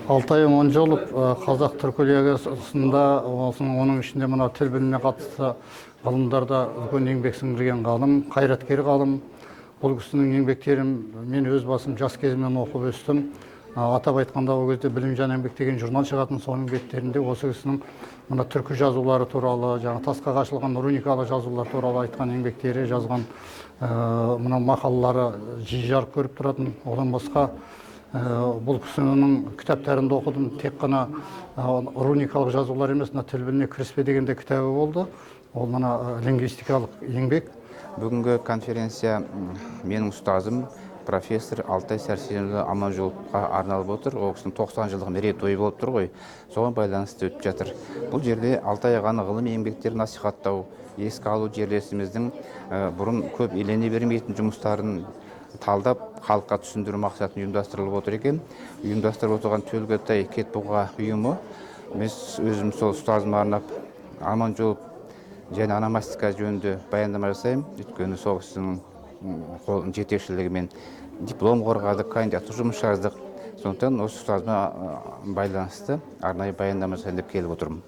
Алтай Аманжолов қазақ түркологиясында, оның ішінде мына тіл біліміне қатысты ғылымдарда үлкен еңбек сіңірген ғалым, қайраткер ғалым. Бұл кісінің еңбектерін мен өз басым жас кезімнен оқып өстім. Атап айтқанда, ол кезде «Білім және еңбек» деген журнал шығатын, соның беттерінде осы кісінің мына түркі жазулары туралы, жаңа тасқа қашылған руникалы жазулар туралы айтқан еңбектері, жазған мына мақалалары жиі жарық көріп тұратын. Одан басқа бұл кісінің кітаптарын да оқыдым. Тек қана руникалық жазулар емес, мына «Тіл біліміне кіріспе» деген де кітабы болды. Ол мына лингвистикалық еңбек. Бүгінгі конференция менің ұстазым, профессор Алтай Сәрсенұлы Аманжоловқа арналып отыр. Ол кісінің 90 жылдық мерейтойы болып тұр ғой, соған байланысты өтіп жатыр. Бұл жерде Алтай ағаның ғылыми еңбектерін насихаттау, еске алу, жерлесіміздің бұрын көп елене бермейтін жұмыстарын талдап, халыққа түсіндіру мақсатында ұйымдастырылып отыр екен. Ұйымдастырып отырған Төлгетай Кетбұға ұйымы. Мен өзім сол ұстазыма арнап Аманжолов және ономастика жөнінде баяндама жасаймын, өйткені сол кісінің жетекшілігімен диплом қорғадық, кандидаттық жұмыс жаздық. Сондықтан осы ұстазыма байланысты арнайы баяндама жасайын деп келіп отырмын.